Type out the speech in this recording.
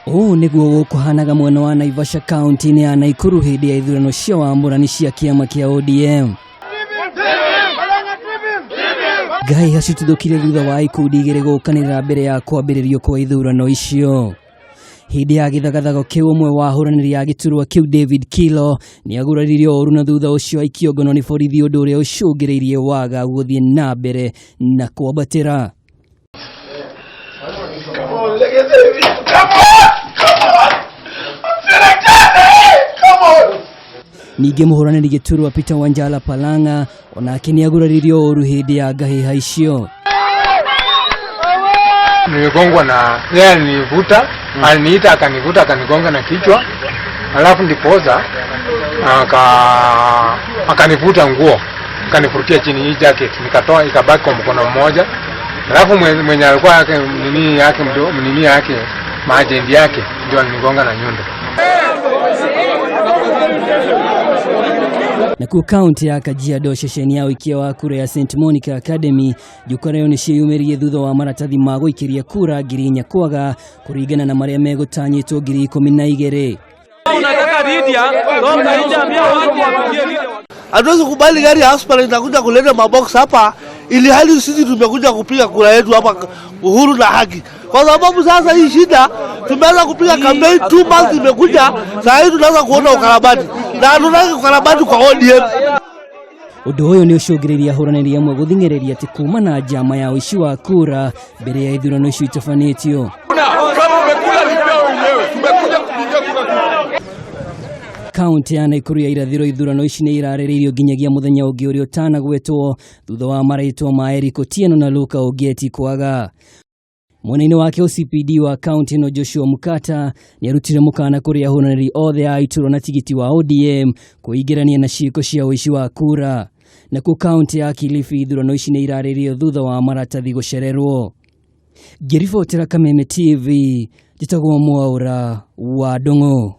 Ũũ nĩguo gũkũhanaga mwena wa Naivasha kaunti-inĩ ya Naikuru hĩndĩ ya ithurano cia wamũrani cia kĩama kĩa ODM. Ngai acituthũkire thutha wa ikundi igĩrĩ gũkanĩrĩra mbere ya kwambĩrĩrio kwa ithurano icio. Hĩndĩ ya gĩthagathago kĩu ũmwe wa ahũranĩri a gĩturwa kĩu David Kilo nĩ aguraririo ũru na thutha ũcio aikio ngono nĩ borithi ũndũ ũrĩa ũcũngĩrĩirie wagagu gũthiĩ na mbere na kwambatĩra. Come on, legeze vitu. Come on! Come on! I'm feeling dizzy! Come on! Ningĩ mũhũranĩri gĩturwa Peter Wanjala Palanga onake nĩ aguraririo ũru hĩndĩ ya ngahĩha icio. Niligongwa na yeye, alinivuta, aliniita, akanivuta, akanigonga na kichwa, alafu ndiposa akanivuta nguo, akanifurutia chini hii jacket, nikatoa ikabaki kwa mkono mmoja, alafu mwenye alikuwa yake nini yake nini yake majendi yake ndio alinigonga na nyundo. Nakuo kaunti ya Kajiado ceceni ya ũikia wa kura ya St Monica Academy njũkarayo nĩ ciĩyumĩririe thutha wa maratathi ma gũikĩria kura 4,000 kwaga kũringana na marĩa megũtanyĩtwo 12,000. Hatuwezi kubali gari ya hospital itakuja kuleta mabox hapa ili hali sisi tumekuja kupiga kura yetu hapa uhuru na haki, kwa sababu sasa hii shida tumeanza kupiga campaign 2 months imekuja, saa hii tunaanza kuona ukarabati na hatutaki ukarabati kwa ODM. Ũndũ ũyũ nĩ ũcũngĩrĩirie ahũranĩri amwe gũthing'ĩrĩria atĩ kuma na njama ya ũici wa kura mbere ya ithurano icio itabanĩtio. Kaunti ya Naikuru ya irathĩro ithurano ici nĩ irarĩrĩirio nginyagia mũthenya ũngĩ ũrĩa ũtanagwetwo thutha wa marĩtwa ma Eric Otieno na Luka Ogeti kwaga. Mwena-inĩ wake OCPD wa kaunti ĩno Joshua Mukata nĩarutire mũkana kũrĩ ahũranĩri othe a iturwa na tigiti wa ODM kwĩingĩrania na ciĩko cia ũici wa kura. Nakuo kaunti ya Kilifi ithurano ici nĩ irarĩrĩrio thutha wa maratathi gũcererwo. Ngĩribotera Kameme TV, njĩtagwo Mwaũra wa Ndung'u.